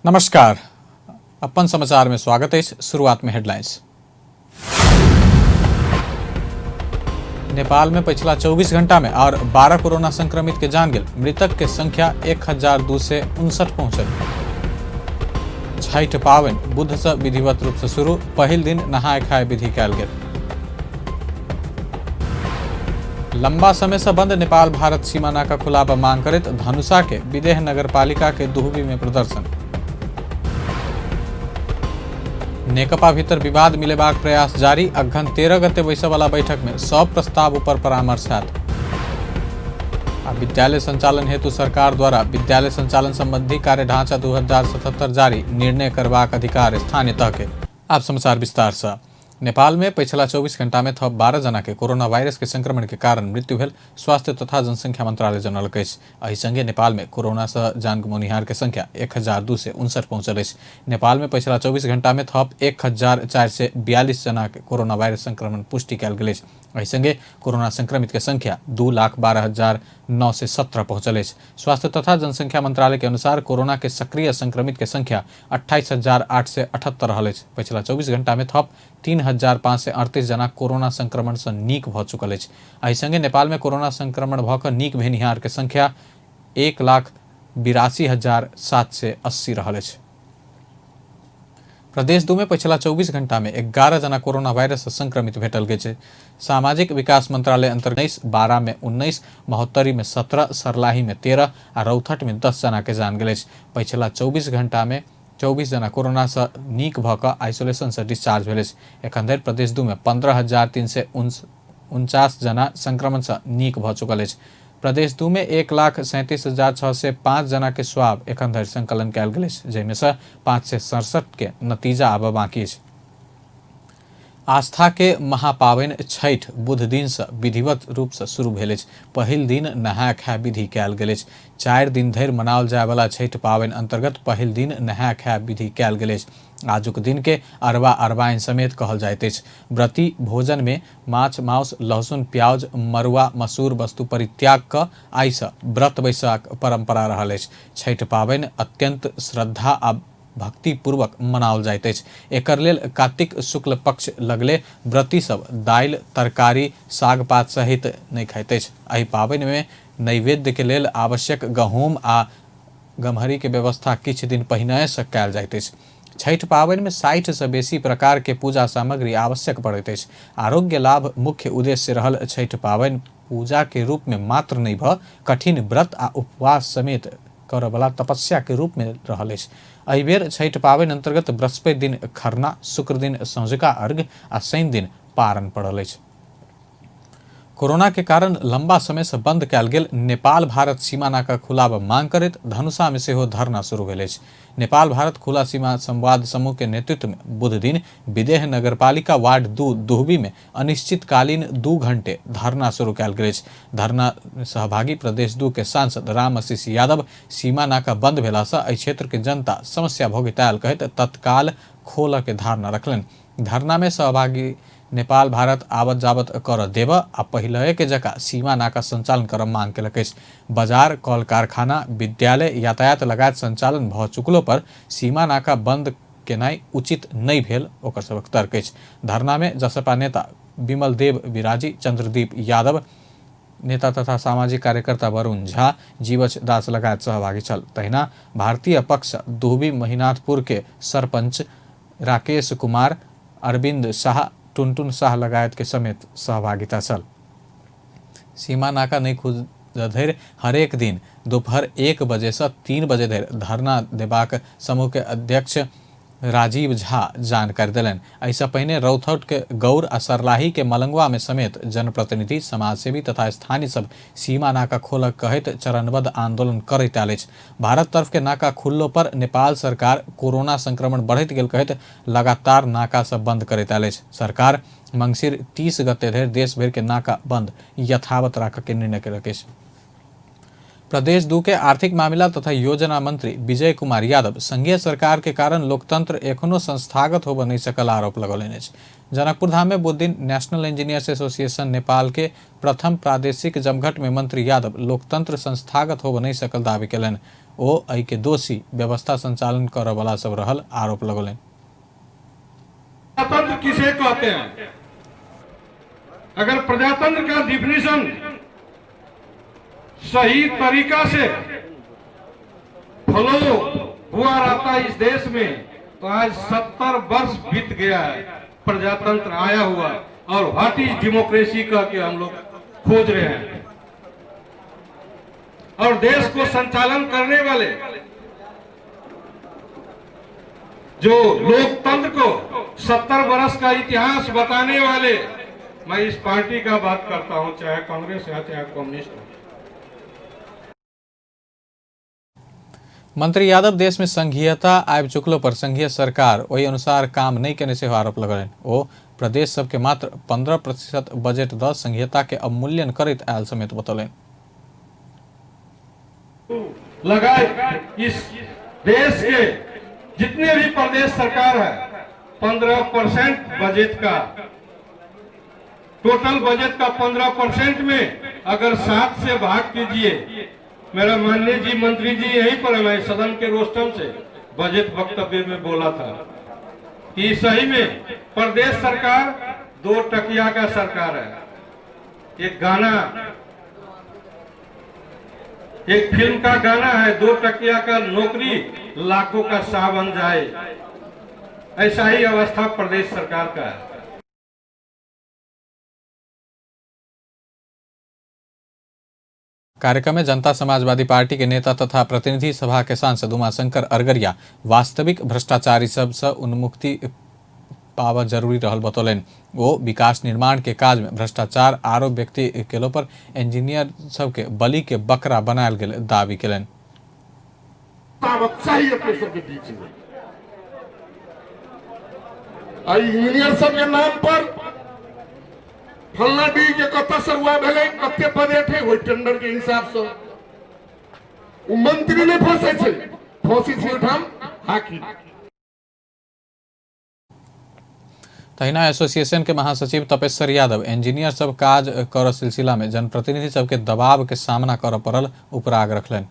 नमस्कार, अपन समाचार में स्वागत अछि। शुरुआत में हेडलाइंस। नेपाल में पिछला 24 घंटा में और 12 कोरोना संक्रमित के जान गेल। मृतक के संख्या 1259 पहुंचल। छठि पाबनि बुध से विधिवत रूप से शुरू, पहिल दिन नहाय खाय विधि कयल गेल। लंबा समय से बंद नेपाल भारत सीमा नाका खुलाबा मांग करैत धनुषा के विदेह नगरपालिका के दुहबी में प्रदर्शन। नेकपा भीतर विवाद मिलेबाक प्रयास जारी। अघन 13 गते बैसय वाला बैठक में सब प्रस्ताव ऊपर परामर्श हैत। आ विद्यालय संचालन हेतु सरकार द्वारा विद्यालय संचालन संबंधी कार्य ढांचा 2077 जारी, निर्णय करबाक अधिकार स्थानीय तह के। आब समाचार विस्तार से। नेपाल में पिछला 24 घंटा में थप 12 जना के कोरोना वायरस के संक्रमण के कारण मृत्यु भेल स्वास्थ्य तथा जनसंख्या मंत्रालय जनौलक अछि। एहि संगे नेपाल में कोरोना से जान गमौनिहार के संख्या 1259 पहुंचल अछि। नेपाल में पिछला 24 घंटा में थप 1442 जना के कोरोना वायरस संक्रमण पुष्टि कयल गेल अछि। एहि संगे कोरोना संक्रमित के संख्या 2,12,917 पहुंचल अछि। स्वास्थ्य तथा जनसंख्या मंत्रालय के अनुसार कोरोना के सक्रिय संक्रमित के संख्या 28,878 रहल अछि। पछिला 24 घंटा में थप 3,538 जना कोरोना संक्रमण से नीक भऽ चुकल अछि। एहि संगे नेपाल में कोरोना संक्रमण भऽ कऽ नीक भेनिहार के संख्या 1,82,780 रहल अछि। प्रदेश 2 में पछिला 24 घंटा में 11 जना कोरोना वायरस से संक्रमित भेटल गेल छै। सामाजिक विकास मंत्रालय अंतर्गत 19, 12 में 19, महोत्तरी में 17, सरलाही में 13 आ रौथट में 10 जना के जान गेल अछि। पछिला 24 घंटा में 24 जना कोरोना से नीक भऽ कऽ आइसोलेशन से डिस्चार्ज भेल अछि। एखन धरि प्रदेश 2 में 15,349 जना संक्रमण से नीक भऽ चुकल अछि। प्रदेश 2 में 1,37,605 जना के स्वाब एखन धरि संकलन कयल गेल अछि, जाहिमे से 567 के नतीजा आबऽ बाकी अछि। आस्था के महापावनि छठि बुध दिन से विधिवत रूप से शुरू भेल अछि। पहिल दिन नहाय खाय विधि कयल गेल अछि। 4 दिन धरि मनाओल जाय वाला छठि पावनि अंतर्गत पहिल दिन नहाय खाय विधि कयल गेल अछि। आजुक दिन के अरबा अरबाइन समेत कहल जाइत अछि। व्रती भोजन में माछ मांस लहसुन प्याज मरुआ मसूर वस्तु परित्याग क आइ से व्रत बैसाक परंपरा रहल अछि। छठि पाबनि अत्यंत श्रद्धा आ भक्तिपूर्वक मनाओल जाइत अछि। एकर लेल कार्तिक शुक्ल पक्ष लगले व्रती सब दालि तरकारी साग पात सहित नहि खाइत अछि। एहि पाबनि में नैवेद्य के लेल आवश्यक गहूम आ गम्हरी के व्यवस्था किछु दिन पहिने से कयल जाइत अछि। छठि पाबनि में 60 से बेसी प्रकार के पूजा सामग्री आवश्यक पड़ैत अछि। आरोग्य लाभ मुख्य उद्देश्य रहल छठि पाबनि पूजा के रूप में मात्र नहि भऽ कठिन व्रत आ उपवास समेत करऽवला तपस्या के रूप में रहल अछि। एहि बेर छठि पाबनि अंतर्गत बृहस्पति दिन खरना, शुक्र दिन सँझुका अर्घ आ शनि दिन पारण पड़ल अछि। कोरोना के कारण लंबा समय से बंद कयल गेल नेपाल भारत सीमा नाका खुलाबऽ मांग करैत धनुषा में सेहो धरना शुरू भेल अछि। नेपाल भारत खुला सीमा संवाद समूह के नेतृत्व में बुध दिन विदेह नगरपालिका वार्ड 2 दुहबी में अनिश्चितकालीन 2 घंटे धरना शुरू कयल गेल अछि। धरना सहभागी प्रदेश 2 के सांसद राम आशीष यादव सीमा नाका बंद भेला से एहि क्षेत्र के जनता समस्या भोगैत आयल कहैत तत्काल खोलऽ के धारणा रखलनि। धरना में सहभागी नेपाल भारत आवत जावत कर देब आ पहिले के जकाँ सीमा नाका संचालन करब मांग केलक अछि। बाजार, कल कारखाना, विद्यालय, यातायात लगायत संचालन भऽ चुकलो पर सीमा नाका बंद केनाइ उचित नहि भेल ओकर सबक तर्क अछि। धरना में जसपा नेता विमल देव विराजी, चंद्रदीप यादव नेता तथा सामाजिक कार्यकर्ता वरुण झा, जीवछ दास लगायत सहभागी छल। तहिना भारतीय पक्ष दुहबी महिनाथपुर के सरपंच राकेश कुमार, अरविंद शाह, टुनटुन शाह लगायत के समेत सहभागिता छल। सीमा नाका नहि खुजऽ धरि हरेक दिन दोपहर 1 बजे से 3 बजे धरि धरना देबाक समूह के अध्यक्ष राजीव झा जानकारी देलनि। एहिसँ पहिने रौथौट के गौर आ सरलाही के मलंगवा में समेत जनप्रतिनिधि, समाजसेवी तथा स्थानीय सब सीमा नाका खोलक कहैत चरणबद्ध आंदोलन करैत आयल अछि। भारत तरफ के नाका खुललो पर नेपाल सरकार कोरोना संक्रमण बढ़ैत गेल कहैत लगातार नाका सब बंद करैत आयल अछि। सरकार मंगसिर 30 गते धरि देश भरि के नाका बंद यथावत राखऽ के निर्णय केलक अछि। प्रदेश 2 के आर्थिक मामिला तथा योजना मंत्री विजय कुमार यादव संघीय सरकार के कारण लोकतंत्र एखनो संस्थागत होबय नहि सकल आरोप लगौलनि अछि। जनकपुर धाम में बुधदिन नेशनल इंजीनियर्स एसोसिएशन नेपाल के प्रथम प्रादेशिक जमघट में मंत्री यादव लोकतंत्र संस्थागत होबय नहि सकल दावी केलनि। ओ एहि के दोषी व्यवस्था संचालन करय वाला सब रहल आरोप लगौलनि। प्रजातंत्र किसे कहते हैं? अगर प्रजातंत्र का डिफिनेशन सही तरीका से फॉलो हुआ रहता इस देश में तो आज 70 वर्ष बीत गया है प्रजातंत्र आया हुआ, और what is democracy कह के हम लोग खोज रहे हैं। और देश को संचालन करने वाले जो लोकतंत्र को 70 वर्ष का इतिहास बताने वाले, मैं इस पार्टी का बात करता हूं, चाहे कांग्रेस या चाहे कम्युनिस्ट हो। मंत्री यादव देश में संघीयता आबि चुकलो पर संघीय सरकार ओहि अनुसार काम नहि केने सेहो आरोप लगौलनि। ओ प्रदेश सबके मात्र 15% बजट दऽ संघीयता के अवमूल्यन करैत आयल समेत बतौलनि। लगाए इस देश के जितने भी प्रदेश सरकार है 15% बजट का, टोटल बजट का 15% में अगर 7 से भाग कीजिए, मेरा माननीय जी मंत्री जी यहीं पर है, मैं सदन के रोस्टम से बजट वक्तव्य में बोला था कि सही में प्रदेश सरकार 2 टकिया का सरकार है। एक गाना, एक फिल्म का गाना है, 2 टकिया का नौकरी लाखों का शाह बन जाए, ऐसा ही अवस्था प्रदेश सरकार का है। कार्यक्रम में जनता समाजवादी पार्टी के नेता तथा प्रतिनिधि सभा के सांसद उमाशंकर अरगरिया वास्तविक भ्रष्टाचारी सबसे उन्मुक्ति पावा जरूरी रहल बतौलनि। ओ विकास निर्माण के काज में भ्रष्टाचार आरोप व्यक्ति केलो पर इंजीनियर सबके बलि के बकरा बनायल गेल दावी केलनि। चाहिए अपने सबके बीच में इंजीनियर सबके नाम पर फलना डी के कत सरुआ भेलै, कते बजट है ओहि टेंडर के हिसाब से ओ मंत्री नहीं फंसे छै, फंसी छै ओहिठाम हाकिम। तहिना एसोसिएशन के महासचिव तपेश्वर यादव इंजीनियर सब काज कर सिलसिला में जनप्रतिनिधि सबके दबाव के सामना कर पड़ल उपराग रखलनि।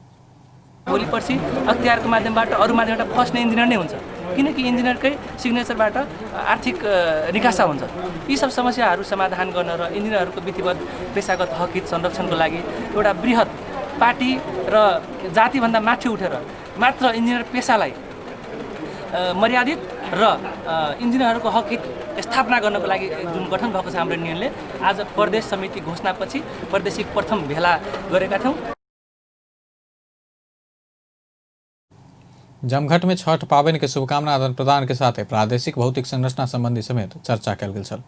भोलि पर्सि अख्तियारको माध्यमबाट अरू माध्यमबाट फस्ने इन्जिनियर नै हुन्छ, किनकि इन्जिनियरकै सिग्नेचरबाट आर्थिक निकासा हुन्छ। यी सब समस्याहरू समाधान गर्न र इन्जिनियरहरूको विधिवत पेसागत हक हित संरक्षणको लागि एउटा बृहत पार्टी र जातिभन्दा माथि उठेर मात्र इन्जिनियर पेसालाई मर्यादित र इन्जिनियरहरूको हक हित स्थापना गर्नको लागि जुन गठन भएको छ हाम्रो युनियनले, आज प्रदेश समिति घोषणापछि प्रादेशिक प्रथम भेला गरेका थियौँ। जमघट में छठ पाबनि के शुभकामना आदान प्रदान के साथ प्रादेशिक भौतिक संरचना संबंधी समेत चर्चा कयल गेल छल।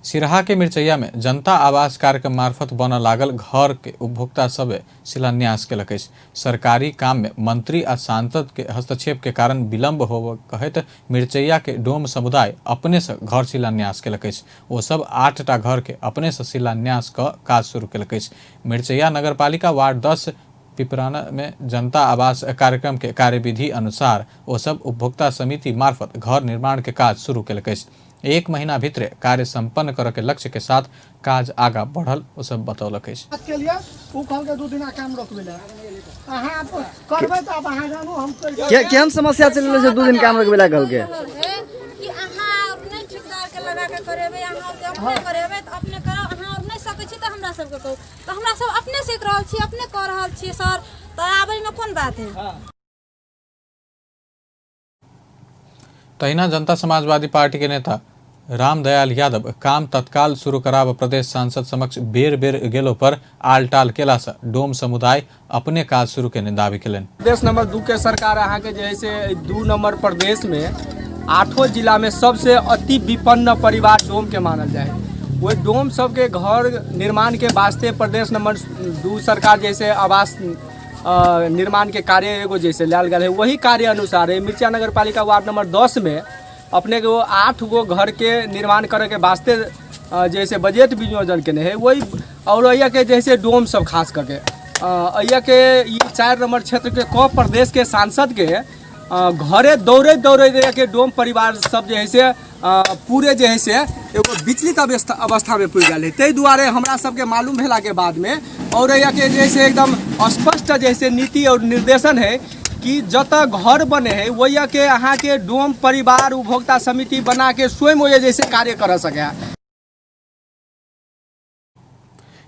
सिरहा के मिरचैया में जनता आवास कार्यक्रम मार्फत बनऽ लागल घर के उपभोक्ता सब शिलान्यास केलक अछि। सरकारी काम में मंत्री आ सांसद के हस्तक्षेप के कारण विलंब होब कहैत मिरचैया के डोम समुदाय अपने से घर शिलान्यास केलक अछि। ओ सब 8टा घर के अपने से शिलान्यास क काज शुरू केलक अछि। मिरचैया नगरपालिका वार्ड 10 पिपराना में जनता आवास कार्यक्रम के कार्यविधि अनुसार ओ सब उपभोक्ता समिति मार्फत घर निर्माण के काज शुरू केलक अछि। 1 महीना भीतरे कार्य संपन्न करऽ के लक्ष्य के साथ काज आगा बढ़ल ओ सब बतौलक अछि। के लिए उ कहलकै 2 दिना काम रोकबै ले, अहाँ करबै तऽ आब अहाँ जानू हम के केहन समस्या चलि रहल छै 2 दिन काम रोकबै ले कहलकै कि अहाँ नहि ठेकेदार के लगा के करेबै, अहाँ अपने करेबै तऽ अपने कराउ, अहाँ आओर नहि सकै छी तऽ हमरा सबके कहू, तऽ हमरा सब अपने सीख रहल छी, अपने कऽ रहल छी सर, तऽ आबैमे कोन बात है। तहिना जनता समाजवादी पार्टी के नेता रामदयाल यादव काम तत्काल शुरू कराब प्रदेश सांसद समक्ष बेर बेर गेलो पर आल टाल केला से डोम समुदाय अपने काज शुरू केने दावी केलनि। प्रदेश नंबर 2 के सरकार अहाँ के जे है से 2 नंबर प्रदेश में 8 जिला में सबसे अति विपन्न परिवार डोम के मानल जाए। वही डोम सबके घर निर्माण के वास्ते प्रदेश नंबर 2 सरकार जैसे आवास निर्माण के कार्य एगो जैसे लायल गेल है, वही कार्य अनुसार है मिर्चा नगर पालिका वार्ड नंबर 10 में अपने के वो 8 गो घर के निर्माण करे के वास्ते जैसे बजट विनियोजन केने है। वही और के जैसे डोम सब खास करके अइया के ई 4 नंबर क्षेत्र के क प्रदेश के सांसद के घरे दौड़े दौड़े के डोम परिवार सब जे है से पूरे जे है से एगो विचलित अवस्था में पुगि गेल है। ताहि दुआरे हमरा सबके मालूम भेला के बाद में और अइया के जे है से एकदम स्पष्ट जे है से नीति और निर्देशन है कि जतऽ घर बने है ओहिया के अहाँ के डोम परिवार उपभोक्ता समिति बना के स्वयं ओहि जैसे कार्य कर सके।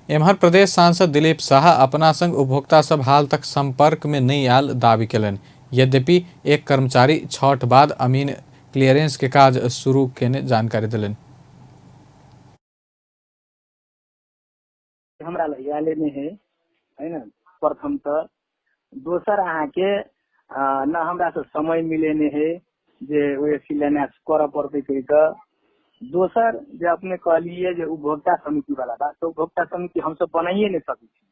एम्हर प्रदेश सांसद दिलीप शाह अपना संग उपभोक्ता सब हाल तक संपर्क में नहीं आयल दावी केलनि। यद्यपि एक कर्मचारी छठ बाद अमीन क्लियरेंस के काज शुरू केने जानकारी देलनि। हमरा लग आयले नहि है, है ने। प्रथम तऽ दोसर अहाँके न हमरा से समय मिले नहि है जे ओहि शिलान्यास करऽ पड़तै कहि कऽ। दोसर जे अपने कहलियै जे उपभोक्ता समिति वाला बात, तऽ उपभोक्ता समिति हमसब बनाइए नहि सकै छी।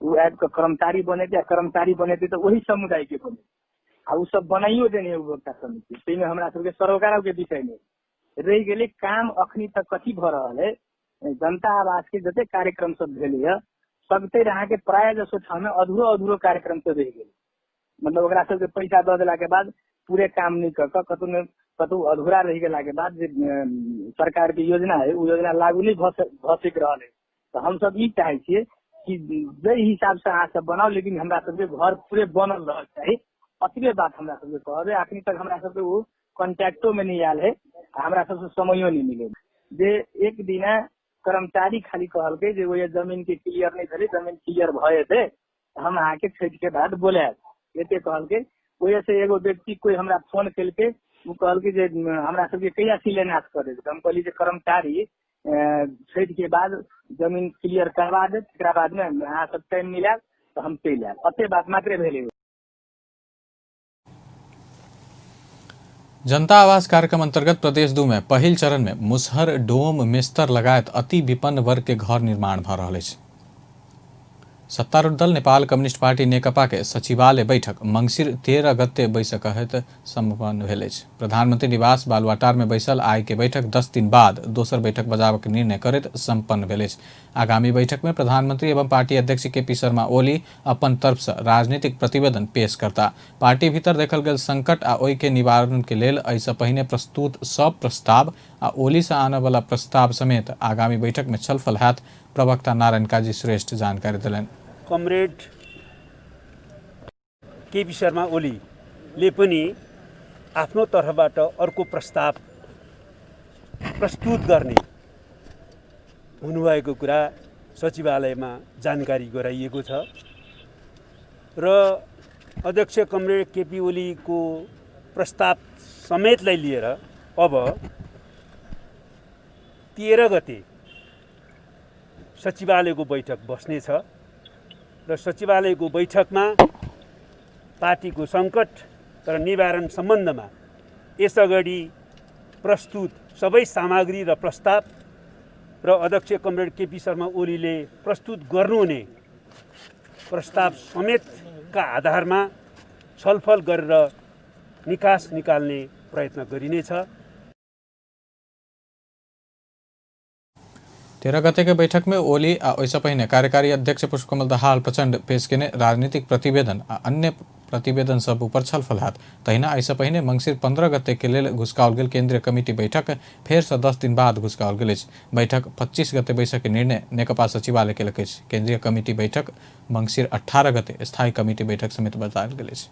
ओ आबि कऽ कर्मचारी बनेतै आ कर्मचारी बनेतै तऽ ओही समुदाय के बनेतै आ ओ सब बनाइयो देने है उपभोक्ता समिति, ताहिमे हमरा सबके सरोकारो के विषय नहि रहि गेलै। काम अखनी तक कथी भऽ रहल है, जनता आवास के जते कार्यक्रम सब भेलैया सबतरि अहाँके प्राय जसो ठाम अधूरो अधूरो कार्यक्रम सब रहि गेलै। मतलब ओकरा सबके पैसा दऽ देला के बाद पूरे काम नहि कऽ कऽ कतौ ने कतौ अधूरा रहि गेला के बाद जे सरकार के योजना है ओ योजना लागू नहि भऽ सकि रहल है। तऽ हमसब ई चाहै छियै कि जाहि हिसाब से अहाँ सब बनाउ, लेकिन हमरा सबके घर पूरे बनल रहक चाही। अतबे बात हमरा सबके कहब है। अखनी तक हमरा सबके ओ कॉन्टैक्टो में नहीं आयल है आ हमरा सबसे समयो नहीं मिले। जे एक दिना कर्मचारी खाली कहलकै जे ओहि जमीन के क्लियर नहीं भेलै, जमीन क्लियर भऽ जेतै हम अहाँके छठि के बाद बोलायब, एते कहलकै। ओहि से एगो व्यक्ति कोई हमरा फोन केलकै, ओ कहलकै जे हमरा सबके कहिया शिलान्यास कऽ देबै। हम कहलियै जे कर्मचारी छठि के बाद जमीन क्लियर करवा देत, तकरा बाद में अहाँ सब टाइम मिलायब तऽ हम चलि आयब। एते बात मात्रे भेलै। जनता आवास कार्यक्रम अंतर्गत प्रदेश 2 में पहिल चरण में मुसहर डोम मेस्तर लगायत अति विपन्न वर्ग के घर निर्माण भऽ रहल अछि। सत्तारूढ़ दल नेपाल कम्युनिस्ट पार्टी नेकपा के सचिवालय बैठक मंगसिर 13 गते बैसक हेतु सम्पन्न भेल अछि। प्रधानमंत्री निवास बालुवाटार में बैसल आय के बैठक 10 दिन बाद दोसर बैठक बजाबक निर्णय करैत सम्पन्न भेल अछि। आगामी बैठक में प्रधानमंत्री एवं पार्टी अध्यक्ष केपी शर्मा ओली अपन तरफ से राजनीतिक प्रतिवेदन पेश करता। पार्टी भीतर देखल गेल संकट आ ओहि के निवारण के लेल एहिसँ पहिने प्रस्तुत सब प्रस्ताव आ ओली से आनय वाला प्रस्ताव समेत आगामी बैठक में छलफल हैत। प्रवक्ता नारायण काजी श्रेष्ठ जानकारी देलनि। कमरेड केपी शर्मा ओलीले पनि आफ्नो तर्फबाट अर्को प्रस्ताव प्रस्तुत गर्ने हुनुभएको कुरा सचिवालयमा जानकारी गराइएको छ र अध्यक्ष कमरेड केपी ओलीको प्रस्ताव समेतलाई लिएर अब 13 गते सचिवालयको बैठक बस्नेछ र सचिवालयको बैठकमा पार्टीको सङ्कट र निवारण सम्बन्धमा यसअगाडि प्रस्तुत सबै सामग्री र प्रस्ताव र अध्यक्ष कमरेड केपी शर्मा ओलीले प्रस्तुत गर्नुहुने प्रस्ताव समेतका आधारमा छलफल गरेर निकास निकाल्ने प्रयत्न गरिनेछ। 13 गते के बैठक में ओली आ ओहिसँ पहिने कार्यकारी अध्यक्ष पुष्पकमल दाहाल प्रचंड पेश केने राजनीतिक प्रतिवेदन आ अन्य प्रतिवेदन सब ऊपर छलफल हैत। तहिना एहिसँ पहिने मंगसिर 15 गते के लेल घुसकाओल गेल केंद्रीय कमिटी बैठक फेरसँ 10 दिन बाद घुसकाओल गेल अछि। बैठक 25 गते बैसक के निर्णय नेकपा सचिवालय केलक अछि। केंद्रीय कमिटी बैठक मंगसिर 18 गते स्थायी कमिटी बैठक समेत बतायल गेल अछि।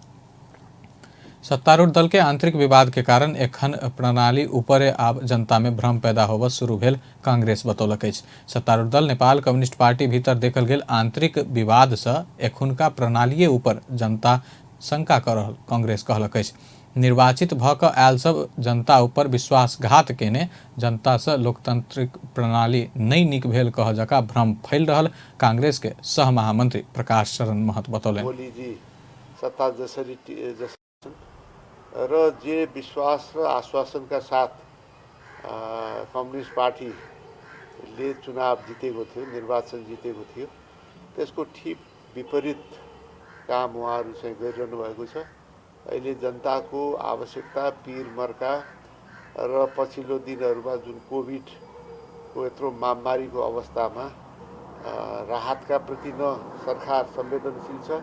सत्तारूढ़ दल के आंतरिक विवाद के कारण एखन प्रणाली ऊपरे आब जनता में भ्रम पैदा होबऽ शुरू भेल कांग्रेस बतौलक अछि। सत्तारूढ़ दल नेपाल कम्युनिस्ट पार्टी भीतर देखल गेल आंतरिक विवाद से एखुनका प्रणालीये ऊपर जनता शंका कऽ रहल कांग्रेस कहलक अछि। निर्वाचित भऽ कऽ आयल सब जनता ऊपर विश्वासघात केने जनता से लोकतांत्रिक प्रणाली नहि नीक भेल कह जका भ्रम फैल रहल कांग्रेस के सह महामंत्री प्रकाश शरण महत बतौलनि। ओलीजी सत्ता जसरी र जे विश्वास र आश्वासनका साथ कम्युनिस्ट पार्टीले चुनाव जितेको थियो, निर्वाचन जितेको थियो, त्यसको ठिक विपरीत काम उहाँहरू चाहिँ गरिरहनु भएको छ। अहिले जनताको आवश्यकता, पीर मर्का र पछिल्लो दिनहरूमा जुन कोभिडको यत्रो महामारीको अवस्थामा राहतका प्रति न सरकार संवेदनशील छ,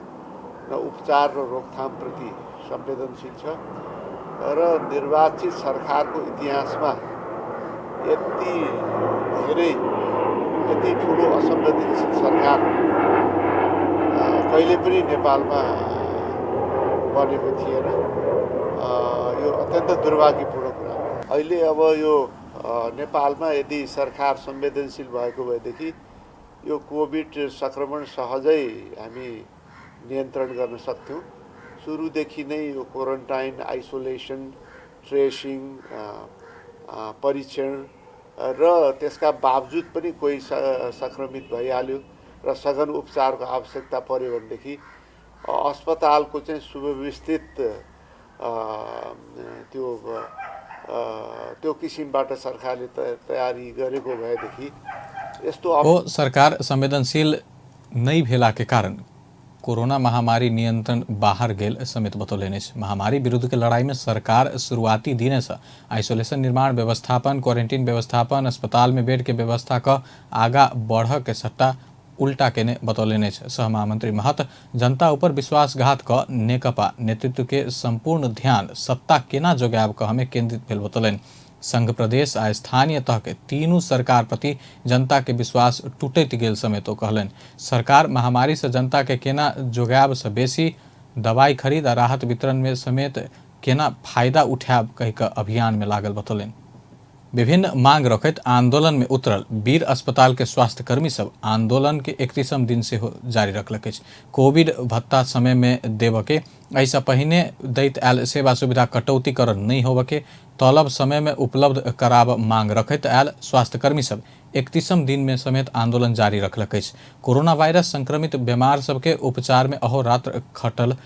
न उपचार र रोकथामप्रति संवेदनशील छ र निर्वाचित सरकारको इतिहासमा यति धेरै यति ठुलो असंवेदनशील सरकार कहिले पनि नेपालमा बनेको थिएन। यो अत्यन्त दुर्भाग्यपूर्ण कुरा हो। अहिले अब यो नेपालमा यदि सरकार संवेदनशील भएको भएदेखि यो कोभिड सङ्क्रमण सहजै हामी नियन्त्रण गर्न सक्थ्यौँ। सुरुदेखि नै यो क्वारेन्टाइन, आइसोलेसन, ट्रेसिङ, परीक्षण र त्यसका बावजुद पनि कोही सङ्क्रमित भइहाल्यो र सघन उपचारको आवश्यकता पर्यो भनेदेखि अस्पतालको चाहिँ सुव्यवस्थित त्यो त्यो किसिमबाट सरकारले तयारी गरेको भएदेखि यस्तो ओ सरकार संवेदनशील नहीं भेला के कारण कोरोना महामारी नियंत्रण बाहर गेल समेत बतौलनि अछि। महामारी विरुद्ध के लड़ाई में सरकार शुरुआती दिने से आइसोलेशन निर्माण व्यवस्थापन, क्वारंटीन व्यवस्थापन, अस्पताल में बेड के व्यवस्था क आगा बढ़ के सट्टा उल्टा केने बतौलनि अछि। सहमहामंत्री महत जनता ऊपर विश्वासघात क नेकपा नेतृत्व के संपूर्ण ध्यान सत्ता केना जोगायब क हमें केंद्रित भेल बतौलनि। संघ, प्रदेश आ स्थानीय तह के तीनू सरकार प्रति जनता के विश्वास टूटैत गेल समेत ओ कहलनि। सरकार महामारी से जनता के केना जोगायब से बेसी दवाई खरीद आ राहत वितरण में समेत केना फायदा उठायब कहि कऽ अभियान में लागल बतौलनि। विभिन्न मांग रखैत आंदोलन में उतरल वीर अस्पताल के स्वास्थ्यकर्मी सब आंदोलन के 31 दिन सेहो जारी रखलक अछि। कोविड भत्ता समय में देबऽ के, एहिसँ पहिने दैत आयल सेवा सुविधा कटौतीकरण नहि होबऽ के, तलब समय में उपलब्ध कराब मांग रखैत आयल स्वास्थ्यकर्मी सब 31 दिन में समेत आंदोलन जारी रखलक अछि। कोरोना वायरस संक्रमित बीमार सबके उपचार में अहोरात्र खटल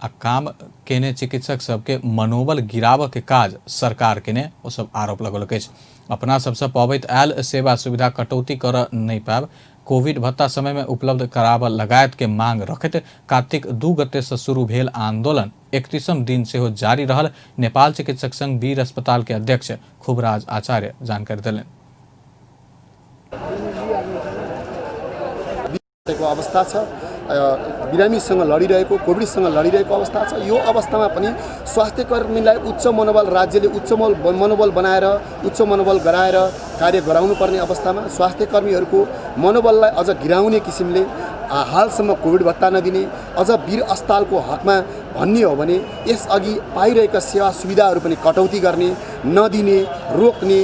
आ काम केने चिकित्सक सबके मनोबल गिराबऽ के काज सरकार केने ओ सब आरोप लगौलक अछि। अपना सबसँ पबैत आयल सेवा सुविधा कटौती करऽ नहि पायब, कोविड भत्ता समय में उपलब्ध कराबऽ लगायत के मांग रखैत कार्तिक 2 गते से शुरू भेल आंदोलन 31 दिन सेहो जारी रहल नेपाल चिकित्सक संघ वीर अस्पताल के अध्यक्ष खुबराज आचार्य जानकारी देलनि। अवस्था छ, बिरामीसँग लडिरहेको, कोभिडसँग लडिरहेको अवस्था छ। यो अवस्थामा पनि स्वास्थ्यकर्मीलाई उच्च मनोबल, राज्यले उच्च मनोबल बनाएर, उच्च मनोबल गराएर कार्य गराउनु पर्ने अवस्थामा स्वास्थ्यकर्मीहरूको मनोबललाई अझ गिराउने किसिमले हालसम्म कोभिड भत्ता नदिने, अझ वीर अस्पतालको हकमा भन्ने हो भने यसअघि पाइरहेका सेवा सुविधाहरू पनि कटौती गर्ने, नदिने, रोक्ने,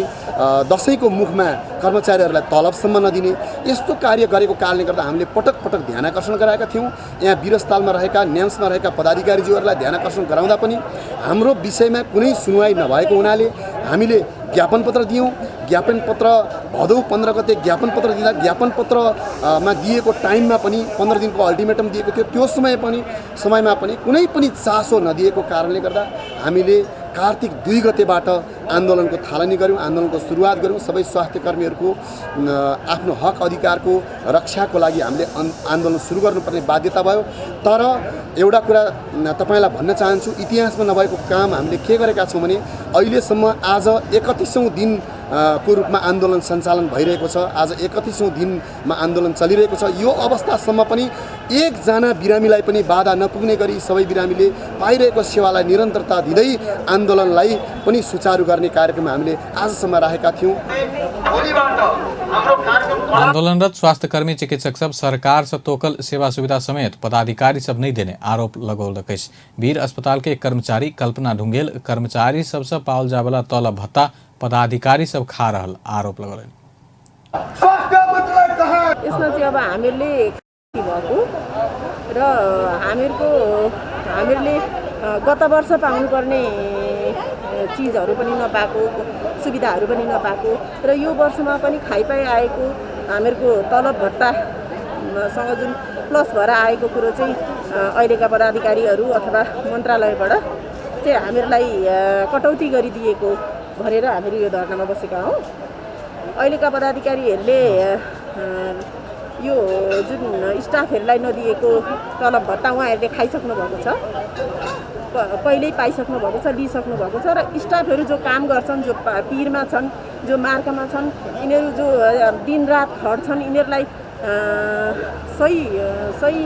दसैँको मुखमा कर्मचारीहरूलाई तलबसम्म नदिने, यस्तो कार्य गरेको कारणले गर्दा हामीले पटक पटक ध्यान आकर्षण गराएका थियौँ। यहाँ वीर अस्पतालमा रहेका, न्याम्समा रहेका पदाधिकारीज्यूहरूलाई ध्यान आकर्षण गराउँदा पनि हाम्रो विषयमा कुनै सुनवाई नभएको हुनाले हामीले ज्ञापन पत्र दियौँ। ज्ञापन पत्र भदौ 15 गते ज्ञापन पत्र दिँदा ज्ञापन पत्रमा दिएको टाइममा पनि 15 दिनको अल्टिमेटम दिएको थियो। त्यो समयमा पनि कुनै पनि चासो नदिएको कारणले गर्दा हामीले कार्तिक 2 गतेबाट आन्दोलनको थालनी गऱ्यौँ, आन्दोलनको सुरुवात गऱ्यौँ। सबै स्वास्थ्यकर्मीहरूको आफ्नो हक अधिकारको रक्षाको लागि हामीले आन्दोलन सुरु गर्नुपर्ने बाध्यता भयो। तर एउटा कुरा तपाईँलाई भन्न चाहन्छु, इतिहासमा नभएको काम हामीले के गरेका छौँ भने अहिलेसम्म आज 31औँ दिन को रूपमा आन्दोलन सञ्चालन भइरहेको छ। आज 31औँ दिनमा आन्दोलन चलिरहेको छ। यो अवस्थासम्म पनि एकजना बिरामीलाई पनि बाधा नपुग्ने गरी सबै बिरामीले पाइरहेको सेवालाई निरन्तरता दिँदै आन्दोलनलाई पनि सुचारू गर्ने कार्यक्रम हामीले आजसम्म राखेका थियौँ। आंदोलनरत स्वास्थ्यकर्मी चिकित्सक सब सरकार से तोकल सेवा सुविधा समेत पदाधिकारी सब नहीं देने आरोप लगौलक अछि। वीर अस्पताल के कर्मचारी कल्पना ढुंगेल कर्मचारी सबसे पाओल जावला तलब भत्ता पदाधिकारी सब खा रहल आरोप लगौलनि। यसमा चाहिँ अब हामीहरूले भएको र हामीहरूले गत वर्ष पाउनुपर्ने चिजहरू पनि नपाएको, सुविधाहरू पनि नपाएको र यो वर्षमा पनि खाइपाइ आएको हामीहरूको तलब भत्तासँग जुन प्लस भएर आएको कुरो चाहिँ अहिलेका पदाधिकारीहरू अथवा मन्त्रालयबाट चाहिँ हामीहरूलाई कटौती गरिदिएको भनेर हामीहरू यो धरनामा बसेका हौँ। अहिलेका पदाधिकारीहरूले यो जुन स्टाफहरूलाई नदिएको तलब भत्ता उहाँहरूले खाइसक्नु भएको छ, पहिल्यै पाइसक्नु भएको छ, लिइसक्नु भएको छ र स्टाफहरू जो काम गर्छन्, जो पिरमा छन्, जो मार्कामा छन्, यिनीहरू जो दिनरात खट्छन्, यिनीहरूलाई सही सही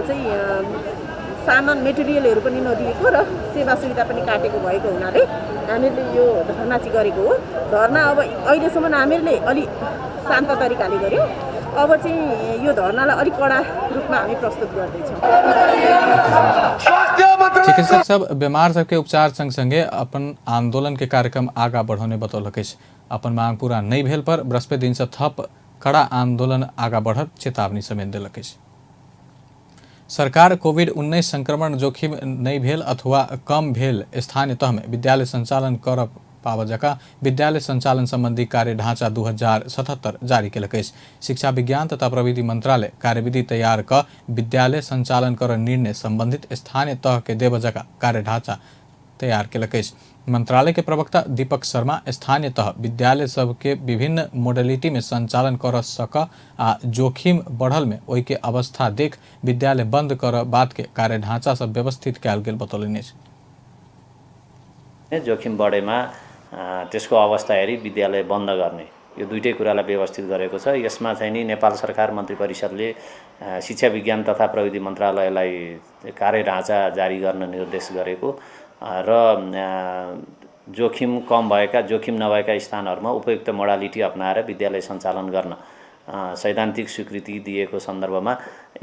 चाहिँ सामान मेटेरियलहरू पनि नदिएको र सेवा सुविधा पनि काटेको भएको हुनाले हामीहरूले यो धरना चाहिँ गरेको हो। धरना अब अहिलेसम्म हामीहरूले अलि शान्त तरिकाले गऱ्यौँ, अब चाहिँ यो धरनालाई अलिक कडा रूपमा हामी प्रस्तुत गर्दैछौँ। चिकित्सक सब बीमार सबके उपचार संग संगे अपन आंदोलन के कार्यक्रम आगा बढ़ौने बतौलक अछि। अपन मांग पूरा नहीं भेल पर बृहस्पति दिन से थप कड़ा आंदोलन आगा बढ़त चेतावनी समेत देलक अछि। सरकार कोविड-19 संक्रमण जोखिम नहीं भेल अथवा कम भेल स्थानीय तह में विद्यालय संचालन कर पाबऽ जकाँ विद्यालय संचालन संबंधी कार्य ढांचा 2077 जारी केलक अछि। शिक्षा विज्ञान तथा प्रविधि मंत्रालय कार्यविधि तैयार क विद्यालय संचालन कर निर्णय संबंधित स्थानीय तह के देबऽ जकाँ कार्य ढांचा तैयार केलक अछि। मंत्रालय के प्रवक्ता दीपक शर्मा स्थानीय तह विद्यालय सबके विभिन्न मोडलिटी में संचालन कर सक आ जोखिम बढ़ल में ओहि के अवस्था देख विद्यालय बंद कर बात के कार्य ढांचा सब व्यवस्थित कयल गेल बतौलनि अछि। जोखिम बढेमा त्यसको अवस्था हेरी विद्यालय बन्द गर्ने यो दुईटै कुरालाई व्यवस्थित गरेको छ। यसमा चाहिँ नि नेपाल सरकार मन्त्री परिषदले शिक्षा विज्ञान तथा प्रविधि मन्त्रालयलाई कार्यढाँचा जारी गर्न निर्देश गरेको र जोखिम कम भएका जोखिम नभएका स्थानहरूमा उपयुक्त मोडालिटी अपनाएर विद्यालय सञ्चालन गर्न सैद्धान्तिक स्वीकृति दिएको सन्दर्भमा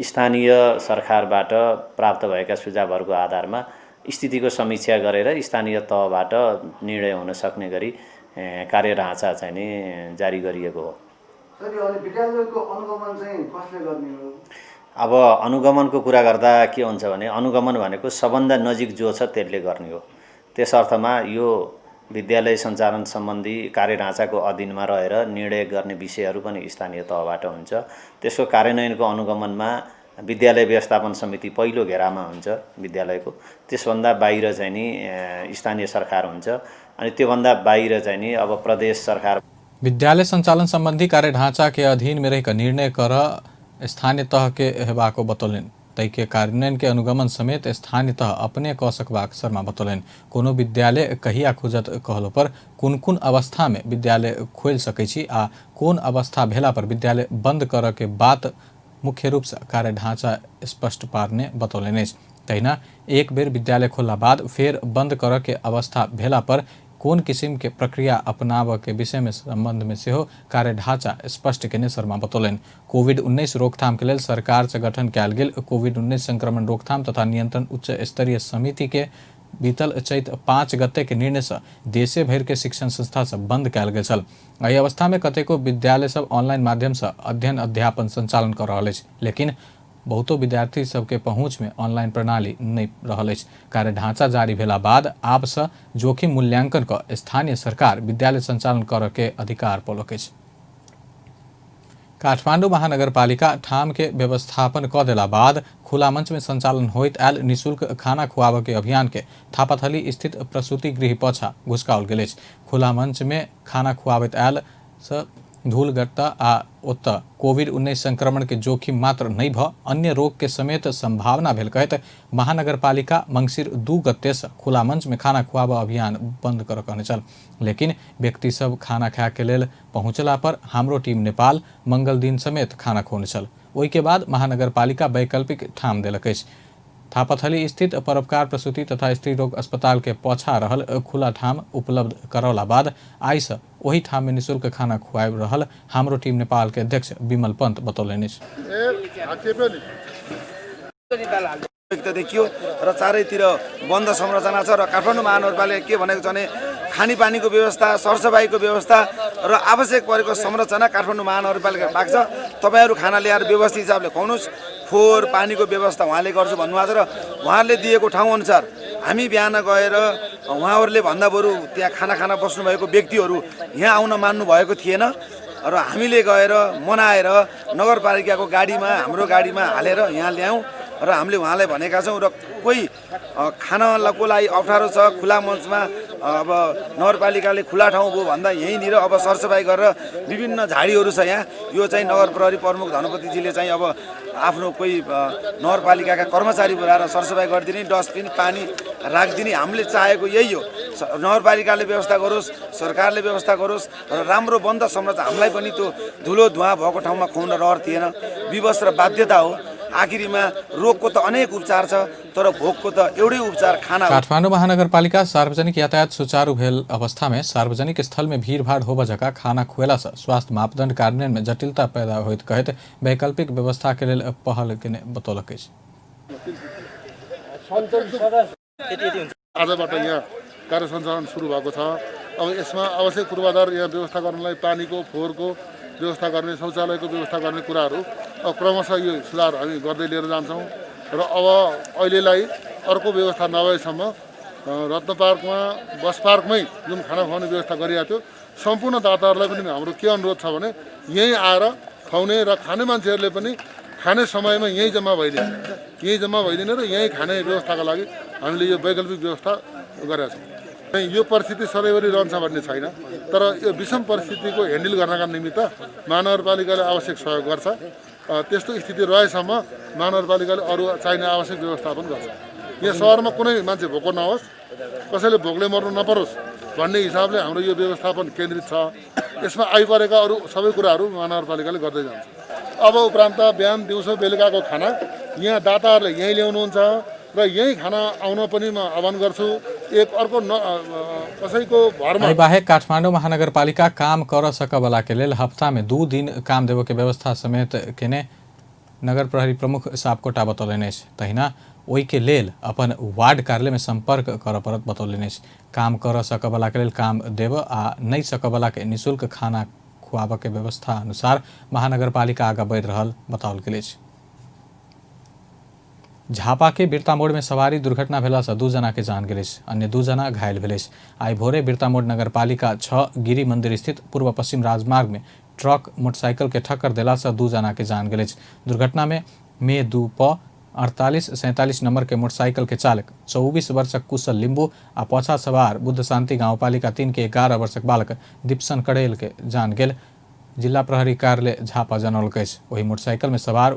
स्थानीय सरकारबाट प्राप्त भएका सुझावहरूको आधारमा स्थितिको समीक्षा गरेर स्थानीय तहबाट निर्णय हुन सक्ने गरी कार्यढाँचा चाहिँ नि जारी गरिएको हो। अब अनुगमनको कुरा गर्दा के हुन्छ भने अनुगमन भनेको सबभन्दा नजिक जो छ त्यसले गर्ने हो। त्यस अर्थमा यो विद्यालय सञ्चालन सम्बन्धी कार्यढाँचाको अधीनमा रहेर निर्णय गर्ने विषयहरू पनि स्थानीय तहबाट हुन्छ। त्यसको कार्यान्वयनको अनुगमनमा विद्यालय व्यवस्थापन समिति पहिलो घेरामा हुन्छ विद्यालयको, त्यसभन्दा बाहिर चाहिँ नि स्थानीय सरकार हुन्छ अनि त्योभन्दा बाहिर चाहिँ नि अब प्रदेश सरकार। विद्यालय सञ्चालन सम्बन्धी कार्यढाँचा के अधीन में रहिकऽ निर्णय कर स्थानीय तह के हेबाको बतौलनि। तै के कार्यान्वयन के अनुगमन समेत स्थानीय तह अपने कऽ सकबाक शर्मा बतौलनि। कोनो विद्यालय कहिया खुजत कहलो पर कुन कुन अवस्था में विद्यालय खोलि सकै छी आ कोन अवस्था भेला पर विद्यालय बंद करऽ के बात मुख्य रूप से कार्य ढांचा स्पष्ट पारने बतौलनि अछि। तहिना एक बेर विद्यालय खोलला बाद फेर बंद करऽ के अवस्था भेला पर कोन किसिम के प्रक्रिया अपनाबऽ के विषय में संबंध में सेहो कार्य ढांचा स्पष्ट केने शर्मा बतौलनि। कोविड-19 रोकथाम के लेल सरकार से गठन कयल गेल कोविड-19 संक्रमण रोकथाम तथा नियंत्रण उच्च स्तरीय समिति के बीतल चैत 5 गते के निर्णय से देशे भरि के शिक्षण संस्था सब बंद कयल गेल छल। एहि अवस्था में कतेको विद्यालय सब ऑनलाइन माध्यम से अध्ययन अध्यापन संचालन कर रहल अछि, लेकिन बहुतो विद्यार्थी सबके पहुँच में ऑनलाइन प्रणाली नहीं रहल अछि। कार्य ढांचा जारी भेला बाद आब से जोखिम मूल्यांकन क स्थानीय सरकार विद्यालय संचालन करऽ के अधिकार पौलक अछि। काठमाडौँ महानगरपालिका ठाम के व्यवस्थापन क देला बाद खुला मंच में संचालन होइत आयल निःशुल्क खाना खुआबऽ के अभियान के थापाथली स्थित प्रसूति गृह पछा घुसकाओल गेल अछि। खुला मंच में खाना खुआबैत आयल से धूल गट्टा आ ओतऽ कोविड-19 संक्रमण के जोखिम मात्र नहीं भ अन्य रोग के समेत संभावना भेल कहैत महानगरपालिका मंगसिर 2 गते से खुला मंच में खाना खुआबऽ अभियान बंद कर कहने छल। लेकिन व्यक्ति सब खाना खाए के लेल पहुँचला पर हाम्रो टीम नेपाल मंगल दिन समेत खाना खुऔने छल। ओहि के बाद महानगरपालिका वैकल्पिक ठाम देलक अछि। थापाथली स्थित परोपकार प्रसूति तथा स्त्री रोग अस्पताल के पछा रहल खुला ठाम उपलब्ध करौला बाद आइ से ओहि ठाम में निःशुल्क खाना खुआबि रहल हाम्रो टीम नेपाल के अध्यक्ष विमल पंत बतौलनि अछि। देखियो र चारैतिर बन्द संरचना छ र काठमाडौँ महानगरपालिका के भनेको छ भने खानेपानीको व्यवस्था, सरसफाइको व्यवस्था र आवश्यक परेको संरचना काठमाडौँ महानगरपालिका राख्छ। तपाईँहरू खाना ल्याएर व्यवस्थित हिसाबले खुवाउनुहोस्, फोहोर पानीको व्यवस्था उहाँले गर्छु भन्नुभएको छ र उहाँहरूले दिएको ठाउँ अनुसार हामी बिहान गएर उहाँहरूले भन्दा बरु त्यहाँ खाना खान बस्नुभएको व्यक्तिहरू यहाँ आउन मान्नु भएको थिएन र हामीले गएर मनाएर नगरपालिकाको गाडीमा, हाम्रो गाडीमा हालेर यहाँ ल्यायौँ र हामीले उहाँलाई भनेका छौँ र कोही खानाको लागि अप्ठ्यारो छ खुला मञ्चमा, अब नगरपालिकाले खुला ठाउँ भयो भन्दा यहीँनिर अब सरसफाइ गरेर विभिन्न झाडीहरू छ यहाँ, यो चाहिँ नगर प्रहरी प्रमुख धनपतिजीले चाहिँ अब आफ्नो कोही नगरपालिकाका कर्मचारी बोलाएर सरसफाइ गरिदिने, डस्टबिन पानी राखिदिने हामीले चाहेको यही हो। नगरपालिकाले व्यवस्था गरोस्, सरकारले व्यवस्था गरोस् र राम्रो बन्द संरचना। हामीलाई पनि त्यो धुलो धुवाँ भएको ठाउँमा खुवाउन रहर थिएन, विवश र बाध्यता हो। आखिरीमा रोगको त अनेक उपचार छ, तर भोकको त एउटै उपचार खाना हो। काठमाडौँ महानगरपालिका सार्वजनिक यातायात सुचारू भेल अवस्था में सार्वजनिक स्थल में भीड़भाड़ होबय जकाँ खाना खुएला से स्वास्थ्य मापदंड कार्यान्वयन में जटिलता पैदा होइत कहैत वैकल्पिक व्यवस्था के लेल पहल केने बतौलक अछि। आजबाट यहाँ कार्य सञ्चालन सुरु भएको छ। अब यसमा आवश्यक पूर्वाधार यहाँ व्यवस्था गर्नलाई पानीको, फोहोरको व्यवस्था गर्ने, शौचालयको व्यवस्था गर्ने कुराहरू अब क्रमशः यो सुधार हामी गर्दै लिएर जान्छौँ। र अब अहिलेलाई अर्को व्यवस्था नभएसम्म रत्न पार्कमा, बस पार्कमै जुन खाना खुवाउने व्यवस्था गरिएको थियो, सम्पूर्ण दाताहरूलाई पनि हाम्रो के अनुरोध छ भने यहीँ आएर खुवाउने र खाने मान्छेहरूले पनि खाने समयमा यहीँ जम्मा भइदिने, यहीँ जम्मा भइदिने र यहीँ खाने व्यवस्थाको लागि हामीले यो वैकल्पिक व्यवस्था गरेका छौँ। यो परिस्थिति सधैँभरि रहन्छ भन्ने छैन, तर यो विषम परिस्थितिको ह्यान्डल गर्नका निमित्त महानगरपालिकाले आवश्यक सहयोग गर्छ। त्यस्तो स्थिति रहेसम्म महानगरपालिकाले अरू चाहिने आवश्यक व्यवस्थापन गर्छ। यहाँ सहरमा कुनै मान्छे भोको नहोस्, कसैले भोकले मर्नु नपरोस् भन्ने हिसाबले हाम्रो यो व्यवस्थापन केन्द्रित छ। यसमा आइपरेका अरू सबै कुराहरू महानगरपालिकाले गर्दै जान्छ। अब उपरान्त बिहान, दिउँसो, बेलुकाको खाना यहाँ दाताहरूले यहीँ ल्याउनुहुन्छ र यहीँ खाना आउन पनि म आह्वान गर्छु। एक अर्को न कसैको भरमा। एहि बाहेक काठमाडौँ महानगरपालिका काम कर सकवला के लेल हफ्ता में 2 दिन काम देबय के व्यवस्था समेत केने नगर प्रहरी प्रमुख सापकोटा बतौलनि अछि। तहिना ओहि के लेल अपन वार्ड कार्यालय में संपर्क करऽ पड़त बतौलनि अछि। काम कर सकवला के लेल काम देब आ नहि सकवला के निःशुल्क खाना खुआबऽ के व्यवस्था अनुसार महानगरपालिका आगाँ बढ़ि रहल बताओल गेल अछि। झापा के बिरतामोड़ में सवारी दुर्घटना भेला से 2 जना के जान गेल अछि, अन्य 2 जना घायल भेल अछि। आइ भोरे बिरतामोड़ नगरपालिका 6 गिरी मंदिर स्थित पूर्व पश्चिम राजमार्ग में ट्रक मोटरसाइकिल के ठक्कर देला से 2 जना के जान गेल अछि। दुर्घटना में मे 2 प 4847 नंबर के मोटरसाइकिल के चालक 24 वर्षक कुशल लिम्बू आ पाछा सवार बुद्ध शांति गाउँपालिका 3 के 11 वर्षक बालक दीपसन कड़ेल के जान गेल जिला प्रहरी कार्यालय झापा जनौलक अछि। ओहि मोटरसाइकिल में सवार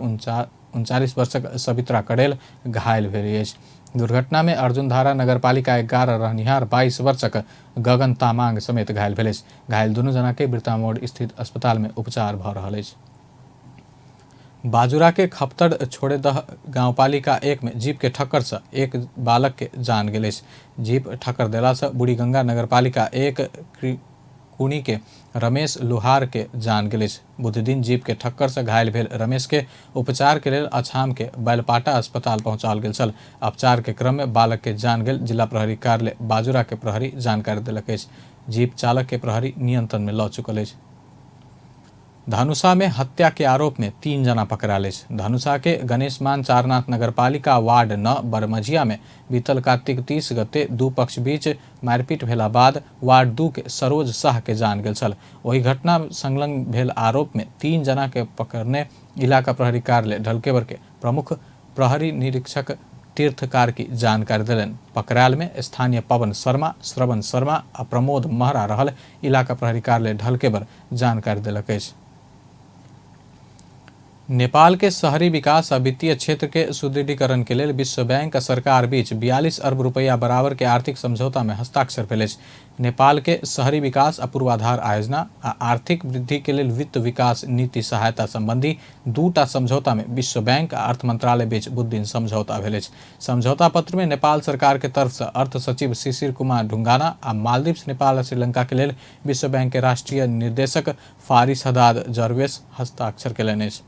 39 वर्षक सवित्रा कड़ेल घायल भेल अछि। दुर्घटना में अर्जुनधारा नगरपालिका 11 रहनिहार 22 वर्षक गगन तामाङ समेत घायल भेल अछि। घायल दुनू जना के बिरतामोड़ स्थित अस्पताल में उपचार भऽ रहल अछि। बाजुरा के खपतड़ छोड़ेदह गाउँपालिका 1 में जीप के ठक्कर से एक बालक के जान गेल अछि। जीप ठक्कर देला से बुढ़ीगंगा नगरपालिका 1 कुणी के रमेश लोहार के जान गेल अछि। बुधदिन जीप के ठक्कर से घायल भेल रमेश के उपचार के लेल अछाम के बैलपाटा अस्पताल पहुंचाओल गेल छल। उपचार के क्रम में बालक के जान गेल जिला प्रहरी कार्यालय बाजुरा के प्रहरी जानकारी देलक अछि। जीप चालक के प्रहरी नियंत्रण में लऽ चुकल अछि। धनुषा में हत्या के आरोप में 3 जना पकड़ायल अछि। धनुषा के गणेशमान चारनाथ नगरपालिका वार्ड 9 बरमझिया में बीतल कार्तिक 30 गते 2 पक्ष बीच मारपीट भेला बाद वार्ड 2 के सरोज शाह के जान गेल छल। ओहि घटना संलग्न भेल आरोप में 3 जना के पकड़ने इलाका प्रहरी कार्यालय ढलकेवर के प्रमुख प्रहरी निरीक्षक तीर्थ कार्की जानकारी देलनि। पकड़ायल में स्थानीय पवन शर्मा, श्रवण शर्मा आ प्रमोद महरा रहल इलाका प्रहरी कार्यालय ढलकेवर जानकारी देलक अछि। नेपाल के शहरी विकास आ वित्तीय क्षेत्र के सुदृढ़ीकरण के लेल विश्व बैंक आ सरकार बीच 42 अरब रुपैया बराबर के आर्थिक समझौता में हस्ताक्षर भेल अछि। नेपाल के शहरी विकास आ पूर्वाधार आयोजना आ आर्थिक वृद्धि के लेल वित्त विकास नीति सहायता संबंधी 2टा समझौता में विश्व बैंक आ अर्थ मंत्रालय बीच बुधदिन समझौता भेल अछि। समझौता पत्र में नेपाल सरकार के तरफ से अर्थ सचिव शिशिर कुमार ढुंगाना आ मालदीव्स, नेपाल आ श्रीलंका के लेल विश्व बैंक के राष्ट्रीय निर्देशक फारिस हदाद जर्वेस हस्ताक्षर केलनि अछि।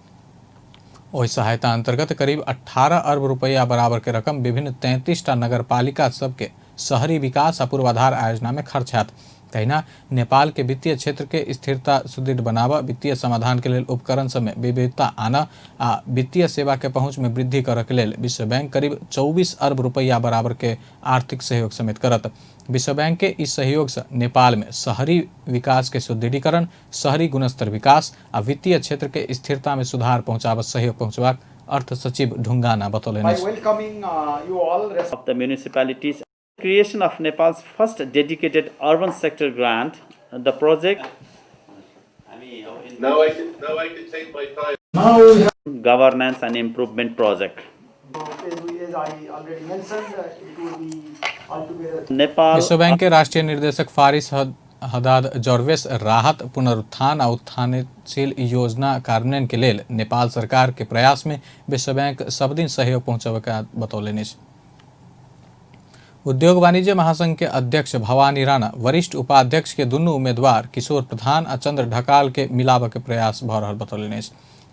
ओहि सहायता अंतर्गत करीब 18 अरब रुपैया बराबर के रकम विभिन्न 33टा नगरपालिका सबके शहरी विकास आ पूर्वाधार आयोजना में खर्च हैत। तहिना नेपाल के वित्तीय क्षेत्र के स्थिरता सुदृढ़ बनाबऽ, वित्तीय समाधान के लेल उपकरण सब में विविधता आनऽ आ वित्तीय सेवा के पहुंच में वृद्धि करऽ के लेल विश्व बैंक करीब 24 अरब रुपैया बराबर के आर्थिक सहयोग समेत करत। विश्व बैंक के इस सहयोग से नेपाल में शहरी विकास के सुदृढ़ीकरण, शहरी गुणस्तर विकास आ वित्तीय क्षेत्र के स्थिरता में सुधार पहुंचाबऽ सहयोग पहुंचबाक अर्थ सचिव ढुंगाना बतौलनि By अछि। welcoming you all, of the municipalities, creation of Nepal's first dedicated urban sector grant, the project Now I can take my time. governance and improvement project. As I already mentioned, it would be altogether Nepal विश्व bank के राष्ट्रीय निर्देशक फारिस हदाद जॉर्वेस राहत, पुनरुत्थान आ उत्थानशील योजना कार्यान्वयन के लेल नेपाल सरकार के प्रयास में विश्व बैंक सबदिन सहयोग पहुंचाबे के बतौलनि अछि। उद्योग वाणिज्य महासंघ के अध्यक्ष भवानी राणा वरिष्ठ उपाध्यक्ष के दुनू उम्मीदवार किशोर प्रधान आ चंद्र ढकाल के मिलाबऽ के प्रयास भऽ रहल बतौलनि अछि।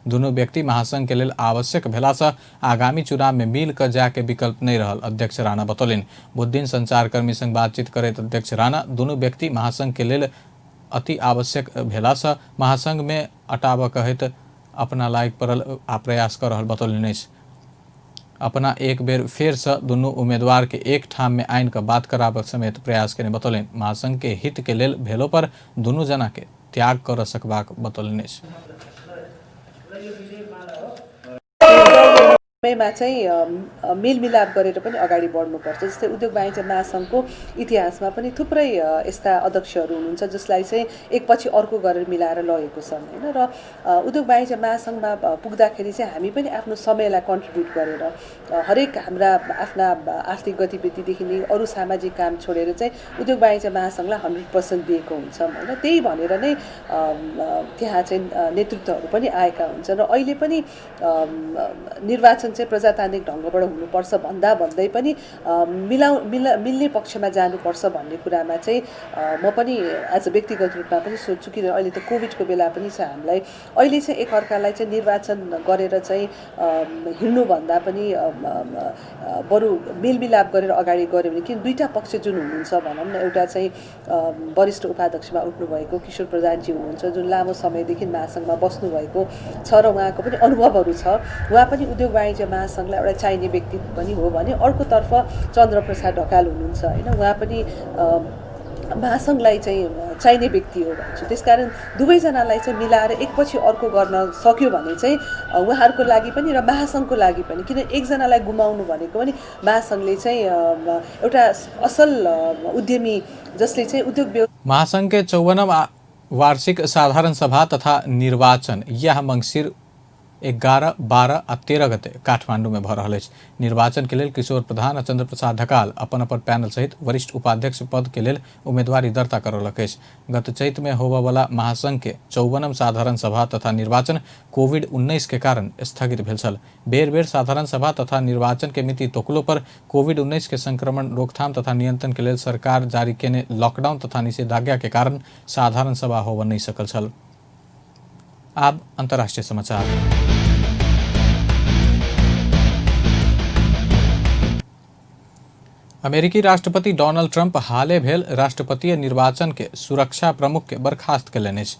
दुनू व्यक्ति महासंघ के लेल आवश्यक भेलासँ आगामी चुनाव में मिल कऽ जाय के विकल्प नहि रहल अध्यक्ष राणा बतौलनि। बुधदिन संचारकर्मी संग बातचीत करैत अध्यक्ष राणा दुनू व्यक्ति महासंघ के लेल अति आवश्यक भेलासँ महासंघ में अटाबऽ कहैत अपना लागि पड़ल आ प्रयास कऽ रहल बतौलनि अछि। अपना एक बेर फेरसँ दुनू उम्मीदवार के एक ठाम में आनि कऽ बात कराबऽ समेत प्रयास केने बतौलनि। महासंघ के हित के लेल भेलो पर दुनू जना के त्याग कर सकबाक बतौलनि अछि। समयमा चाहिँ मेलमिलाप गरेर पनि अगाडि बढ्नुपर्छ। जस्तै उद्योग वाणिज्य महासङ्घको इतिहासमा पनि थुप्रै यस्ता अध्यक्षहरू हुनुहुन्छ जसलाई चाहिँ एकपछि अर्को गरेर मिलाएर लगेको छन् होइन। र उद्योग वाणिज्य महासङ्घमा पुग्दाखेरि चाहिँ हामी पनि आफ्नो समयलाई कन्ट्रिब्युट गरेर हरेक हाम्रा आफ्ना आर्थिक गतिविधिदेखि लिएर अरू सामाजिक काम छोडेर चाहिँ उद्योग वाणिज्य महासङ्घलाई 100% दिएको हुन्छौँ होइन। त्यही भनेर नै त्यहाँ चाहिँ नेतृत्वहरू पनि आएका हुन्छन् र अहिले पनि निर्वाचन चाहिँ प्रजातान्त्रिक ढङ्गबाट हुनुपर्छ भन्दा भन्दै पनि मिल्ने पक्षमा जानुपर्छ भन्ने कुरामा चाहिँ म पनि एज अ व्यक्तिगत रूपमा पनि सोध्छु। किन अहिले त कोभिडको बेला पनि छ, हामीलाई अहिले चाहिँ एकअर्कालाई चाहिँ निर्वाचन गरेर चाहिँ हिँड्नुभन्दा पनि बरु मेलमिलाप गरेर अगाडि गऱ्यो भने, किन दुईवटा पक्ष जुन हुनुहुन्छ भनौँ न, एउटा चाहिँ वरिष्ठ उपाध्यक्षमा उठ्नुभएको किशोर प्रधानजी हुनुहुन्छ जुन लामो समयदेखि महासङ्घमा बस्नुभएको छ र उहाँको पनि अनुभवहरू छ, उहाँ पनि उद्योग वाणिज्य महासङ्घलाई एउटा चाहिने व्यक्ति पनि हो भने अर्कोतर्फ चन्द्रप्रसाद ढकाल हुनुहुन्छ होइन, उहाँ पनि महासङ्घलाई चाहिँ चाहिने व्यक्ति हो भन्छु। त्यसकारण दुवैजनालाई चाहिँ मिलाएर एकपछि अर्को गर्न सक्यो भने चाहिँ उहाँहरूको लागि पनि र महासङ्घको लागि पनि, किन एकजनालाई गुमाउनु भनेको पनि महासङ्घले चाहिँ एउटा असल उद्यमी जसले चाहिँ उद्योग महासङ्घ के 54वां वार्षिक साधारण सभा तथा निर्वाचन यह मङ्सिर 11, 12 आ 13 गते काठमांडू में भऽ रहल अछि। निर्वाचन के लेल किशोर प्रधान आ चंद्रप्रसाद ढकाल अपन अपन पैनल सहित वरिष्ठ उपाध्यक्ष पद के लेल उम्मीदवारी दर्ता करौलक अछि। गत चैत में होबयवला महासंघ के 54वां साधारण सभा तथा निर्वाचन कोविड-19 के कारण स्थगित भेल छल। बेर बेर साधारण सभा तथा निर्वाचन के मिति तोकलो पर कोविड-19 के संक्रमण रोकथाम तथा नियंत्रण के लेल सरकार जारी केने लॉकडाउन तथा निषेधाज्ञा के कारण साधारण सभा होबय नहि सकल छल। आब अंतर्राष्ट्रीय समाचार। अमेरिकी राष्ट्रपति डोनाल्ड ट्रंप हाले भेल राष्ट्रपतीय निर्वाचन के सुरक्षा प्रमुख के बर्खास्त कयलनि अछि।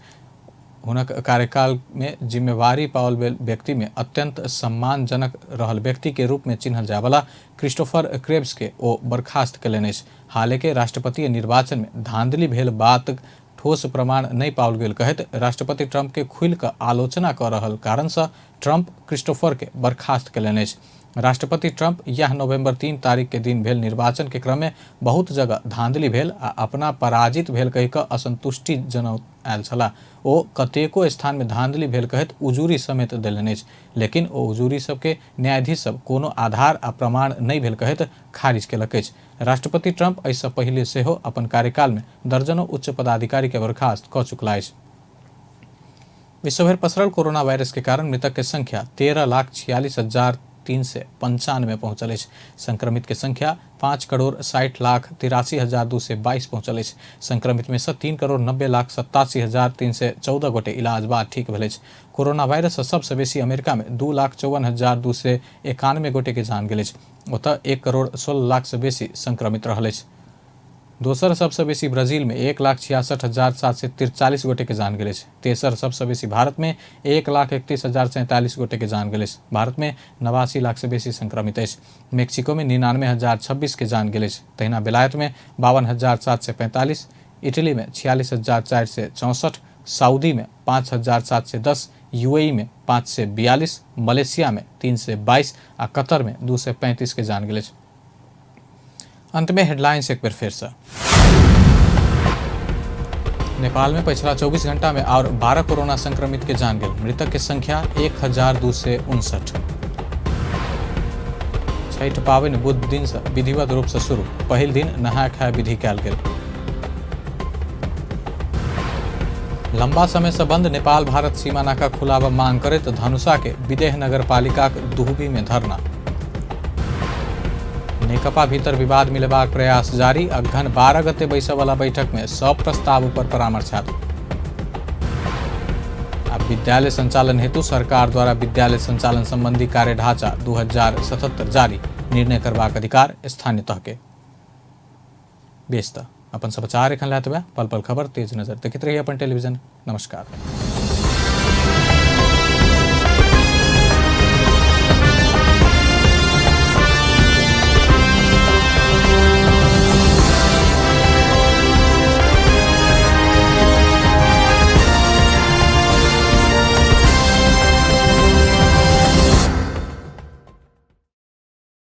हुनक कार्यकाल में जिम्मेवारी पाओल व्यक्ति में अत्यंत सम्मानजनक रहल व्यक्ति के रूप में चिन्हल जायवला क्रिस्टोफर क्रेब्स के ओ बर्खास्त कयलनि अछि। हाले के राष्ट्रपतीय निर्वाचन में धांधली भेल बात ठोस प्रमाण नहि पाओल गेल कहैत राष्ट्रपति ट्रंप के खुलि कऽ आलोचना कऽ रहल कारणसँ ट्रंप क्रिस्टोफर के बर्खास्त कयलनि अछि। राष्ट्रपति ट्रंप यह नवंबर 3 तारीख के दिन भेल निर्वाचन के क्रम में बहुत जगह धांधली भेल आ अपना पराजित भेल कहि कऽ असंतुष्टि जनायल छलाह। ओ कतेको स्थान में धांधली भेल कहैत उजूरी समेत देलनि अछि, लेकिन ओ उजूरी सबके न्यायाधीश सब कोनो आधार आ प्रमाण नहि भेल कहैत खारिज केलक अछि। राष्ट्रपति ट्रंप एहिसँ पहिले सेहो अपन कार्यकाल में दर्जनों उच्च पदाधिकारी के बर्खास्त कऽ चुकला अछि। विश्वभरि पसरल कोरोना वायरस के कारण मृतक के संख्या 13,46,395 पहुंचल अछि। संक्रमित के संख्या 5,60,83,222 पहुंचल अछि। संक्रमित में से 3,90,87,314 गोटे इलाज बाद ठीक भेल अछि। कोरोना वायरस सबसँ बेसी अमेरिका में 2,54,291 गोटे के जान गेल अछि। ओतय 1,16,00,000 से बेसी संक्रमित रहल अछि। दोसर सबसँ बेसी ब्राजील में 1,66,743 गोटे के जान गेल अछि। तेसर सबसँ बेसी भारत में 1,31,047 गोटे के जान गेल अछि। भारत में 89 लाख से बेसी संक्रमित अछि। मेक्सिको में 99,026 के जान गेल अछि। तहिना बेलायत में 52,745, इटली में 46,464, सऊदी में 5,710, यूएई में 542, मलेशिया में 322 आ कतर में 235 के जान गेल अछि। अंत में हेडलाइंस एक बेर फिर से। नेपाल में पिछला 24 घंटा में और 12 कोरोना संक्रमित के जान गेल। मृतक के संख्या 1,259। छठि पाबनि बुध दिनसँ विधिवत रूपसँ शुरू। पहिल दिन नहाय खाय विधि कयल गेल। लंबा समय से बंद नेपाल भारत सीमा नाका खुलाबऽ मांग करैत धनुषा के विदेह नगरपालिकाक दुहबी में धरना। नेकपा भीतर विवाद मिलेबाक प्रयास जारी। अघन 12 गते बैसयवला बैठक में सब प्रस्ताव पर परामर्श हैत। आ विद्यालय संचालन हेतु सरकार द्वारा विद्यालय संचालन संबंधी कार्य ढांचा 2077 जारी। निर्णय करबाक अधिकार स्थानीय तह के। बेस त अपन समाचार एखन लातबे पल पल खबर तेज नजर देखैत रहिए अपन टेलीविजन। नमस्कार।